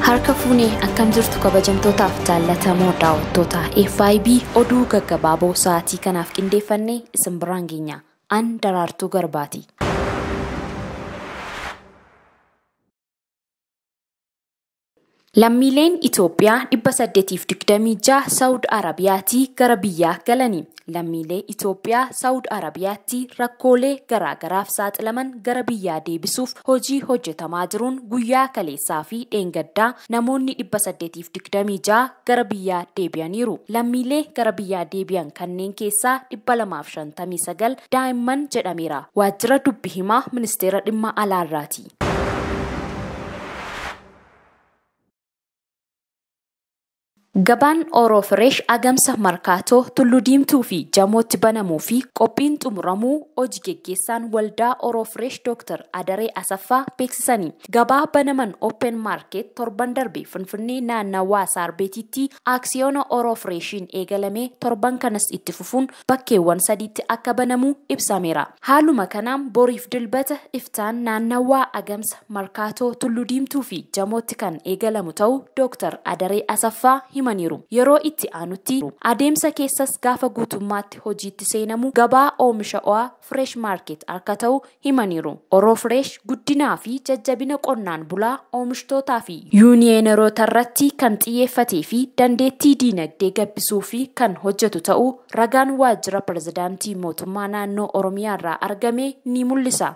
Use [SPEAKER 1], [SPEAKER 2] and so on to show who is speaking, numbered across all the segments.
[SPEAKER 1] Harka fuunee akkam jirtu kabajamtootaaf jaallatamoo daawwattoota FIB oduu gaggabaaboo sa'aatii kanaaf qindeeffannee isin biraan geenya. An Daraartuu Garbaati. Lammiileen Itoophiyaa 826 Saawud Arabiyaatii gara biyyaa galani. Lammiilee Itoophiyaa Saawud Arabiyaatti rakkoolee garaagaraaf saaxilaman gara biyyaa deebisuuf hojii hojjetamaa jiruun guyyaa kaleessaa fi dheengaddaa namoonni 826 gara biyyaa deebi'aniiru. Lammiilee gara biyyaa deebi'an kanneen keessaa 259 daa'imman jedhameera. Waajjira dubbi himaa Ministeera Dhimma Alaarraati. Gabaan Orofireesh agamsa Markaatoo Tulluu Diimtuu fi Jamootti banamuu fi qophiin xumuramuu hojii geggeessaan waldaa Orofireesh Dr. Adaree Asaffaa beeksisanii. Gabaa banaman Open Market torban darbe Finfinnee naannawaa Saarbeetitti aksiyoona Orofireeshiin eegalamee torban kanas itti fufuun bakkeewwan sadiitti akka banamu ibsameera. Haaluma kanaan boriif dilbata iftaan naannawaa agamsa Markaatoo Tulluu Diimtuu fi Jamootti kan eegalamu ta'uu Dr. Adaree Asaffaa himaniiru. Yeroo itti aanutti adeemsa keessas gaafa guutummaatti hojiitti seenamu gabaa oomisha ho'aa Fresh Market akka ta'u himaniiru. Orofireesh guddinaa fi jajjabina qonnaan bulaa oomishtootaa fi yuuniyeeneroota irratti kan xiyyeeffatee fi dandeettii diinagdee gabbisuu fi kan hojjetu ta'uu ragaan waajjira pirezidaantii mootummaa naannoo Oromiyaa irraa argame ni mul'isa.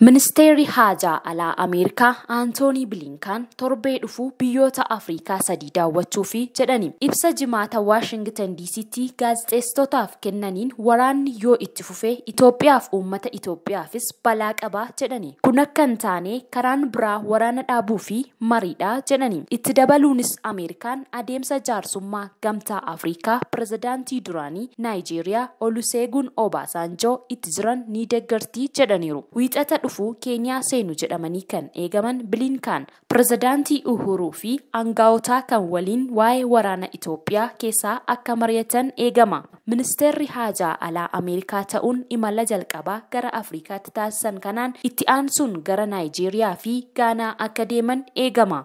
[SPEAKER 1] Ministeerri Haajaa Alaa Ameerikaa Antoonii Bilinkaan torbee dhufuu biyyoota Afrikaa sadii daawwachuufi jedhani. Ibsa jimaata Waashingtan DC'tti gaazexeessitootaaf kennaniin waraanni yoo itti fufee Itoophiyaaf uummata Itoophiyaafis balaa qabaa jedhani. Kun akka hin taane karaan biraa waraana dhaabuu fi mariidha jedhani. Itti dabaluunis Ameerikaan adeemsa jaarsummaa gamtaa Afrikaa pirezidaantii duraanii Naayijeeriyaa Oluseegun Obaasanjoo itti jiran ni deeggarti jedhaniiru. Wiixata dhufuu Keeniyaa seenu jedhamanii kan eegaman Bilinkaan pirezidaantii Uhuruu fi aangawotaa kan waliin waa'ee waraana Itoophiyaa keessaa akka mari'atan eegama. Ministeerri Haajaa Alaa Ameerikaa ta'uun imala jalqabaa gara Afrikaatti taasisan kanaan itti aansuun gara Naayijeeriyaa fi Gaanaa akka deeman eegama.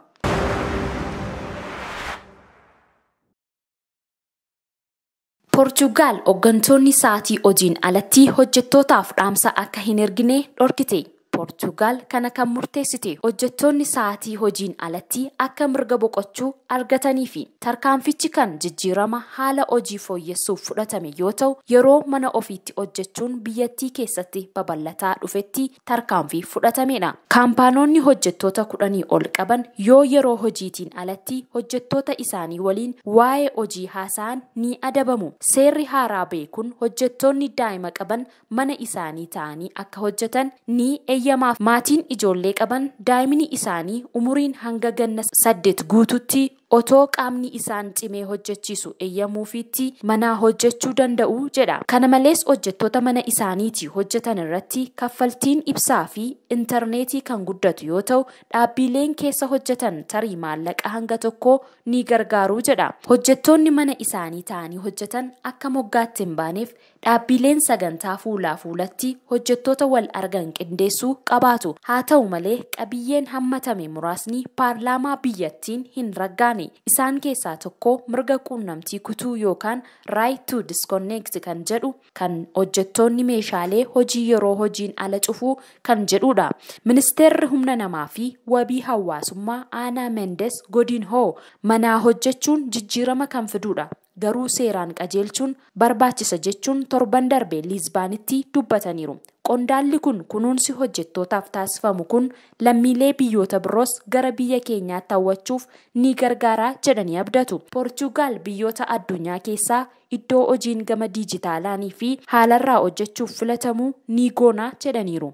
[SPEAKER 1] Poorchugaal hooggantoonni sa'aatii hojiin alatti hojjettootaaf dhaamsa akka hin ergine dhorkite. Poorchugaal kana kan murteessite hojjettoonni sa'aatii hojiin alatti akka mirga boqochuu argatanii fi tarkaanfichi kan jijjiirama haala hojii fooyyessuuf fudhatame yoo ta'u yeroo mana ofiitti hojjechuun biyyattii keessatti babal'ataa dhufetti tarkaanfii fudhatamedha. Kaampaanoonni hojjettoota 10 ol qaban yoo yeroo hojiitiin alatti hojjettoota isaanii waliin waa'ee hojii haasa'an ni adabamu. Seerri haaraa beekuun hojjettoonni daa'ima qaban mana isaanii ta'anii akka hojjetan ni eeyyamaaf. Maatiin ijoollee qaban daa'imni isaanii umuriin hanga ganna 8 guututti otoo qaamni isaan cimee hojjechiisu eeyyamuufiitti manaa hojjechuu danda'u jedha. Kana malees hojjettoota mana isaaniitii hojjetan irratti kaffaltiin ibsaa fi intarneetii kan guddatu yoo ta'u dhaabbileen keessa hojjetan tarii maallaqa hanga tokko ni gargaaru jedha. Hojjettoonni mana isaanii ta'anii hojjetan akka moggaatti hin baaneef dhaabbileen sagantaa fuulaa fuulatti hojjettoota wal argan qindeessuu qabaatu. Haa ta'u malee qabiyyeen hammatame muraasni paarlaamaa biyyattiin hin raggaane. Isaan keessaa tokko mirga quunnamtii kutuu yookaan right to disconnect kan jedhu kan hojjettoonni meeshaalee hojii yeroo hojiin ala cufuu kan jedhudha. Ministeerri humna namaa fi wabii hawaasummaa Aanaa Mendes Godinhoo manaa hojjechuun jijjiirama kan fidudha. Garuu seeraan qajeelchuun barbaachisa jechuun torban darbe Liizbaanitti dubbataniiru. Qondaalli kun kunuunsi hojjettootaaf taasifamu kun lammiilee biyyoota biroos gara biyya keenyaatti hawwachuuf ni gargaara jedhanii abdatu. Poorchugaal biyyoota addunyaa keessaa iddoo hojiin gama diijitaalaanii fi haalarraa hojjechuuf filatamu ni goona jedhaniiru.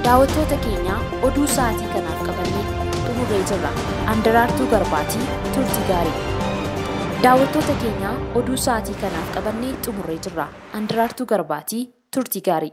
[SPEAKER 1] Daawwattoota keenya oduu sa'aatii kanaaf qabannee xumurree jirra. Andaraartuu Garbaatii turtii gaarii. Daawwattoota keenya oduu sa'aatii kanaaf qabannee xumurree jirra. Andaraartuu Garbaatii turtii gaarii.